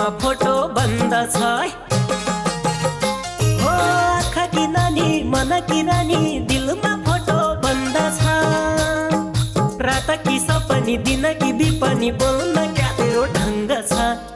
दिलमा photo बन्द छ। हो आँखा कि नानी मन कि रानी दिलमा फोटो बन्द छ। रात कि सपनी दिन कि बिपनी बोल्न क्या तेरो ढङ्ग छ।